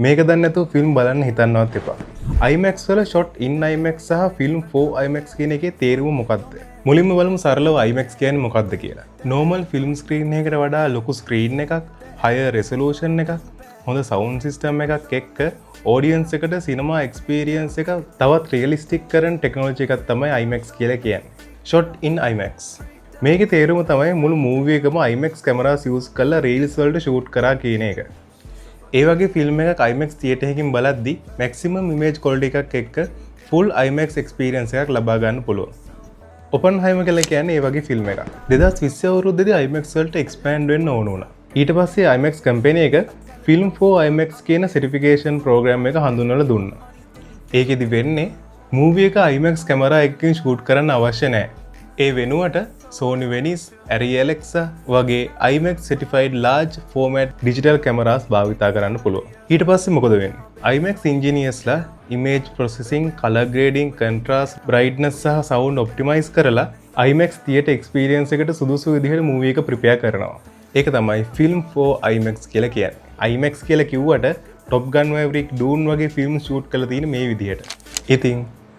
මේක දන්නේ නැතුව ෆිල්ම් බලන්න හිතන්නවත් එපා. IMAX වල ෂොට් ඉන් IMAX සහ ෆිල්ම් 4 IMAX කියන එකේ තේරුම මොකක්ද? මුලින්ම බලමු සරලව IMAX කියන්නේ මොකක්ද කියලා. නෝමල් ෆිල්ම් ස්ක්‍රීන් එකකට වඩා ලොකු ස්ක්‍රීන් එකක්, හයර් රෙසලූෂන් එකක්, හොඳ සවුන්ඩ් සිස්ටම් එකක් එක්ක ඔඩියන්ස් එකට සිනමා එක්ස්පීරියන්ස් එක තවත් රියලිස්ටික් කරන ටෙක්නොලොජි එකක් තමයි IMAX කියලා කියන්නේ. ෂොට් ඉන් IMAX. මේකේ තේරුම තමයි මුළු මූවි එකම IMAX cameras use කරලා රීල්ස් වලට ෂූට් කරා කියන එක. ඒ වගේ ෆිල්ම් එකක් IMAX theatre එකකින් බලද්දි මැක්සිමම් ඉමේජ් ක්වොලිටි එකක් එක්ක ෆුල් IMAX experience එකක් ලබා ගන්න පුළුවන්. ඔපන්හයිමර් කියලා කියන්නේ ඒ වගේ ෆිල්ම් එකක්. 2020 අවුරුද්දේදී IMAX වලට එක්ස්පෑන්ඩ් වෙන්න ඕන වුණා. ඊට පස්සේ IMAX company එක ෆිල්ම් 4 IMAX කියන සර්ටිෆිකේෂන් ප්‍රෝග්‍රෑම් එක හඳුන්වලා දුන්නා. ඒකෙදි වෙන්නේ මූවි එක IMAX camera එකකින් ෂූට් කරන්න අවශ්‍ය නෑ. ඒ වෙනුවට Sony Venice, Arri Alexa වගේ IMAX certified large format digital cameras භාවිතා කරන්න පුළුවන්. ඊට පස්සේ මොකද වෙන්නේ? IMAX engineersලා image processing, color grading, contrast, brightness සහ sound optimize කරලා IMAX theater experience එකට සුදුසු විදිහට මූවි එක ප්‍රිපෙයාර් කරනවා. ඒක තමයි ෆිල්ම් 4 IMAX කියලා කියන්නේ. IMAX කියලා කිව්වට Top Gun Maverick, Dune වගේ ෆිල්ම් ෂූට් කරලා තියෙන මේ විදිහට. ඉතින්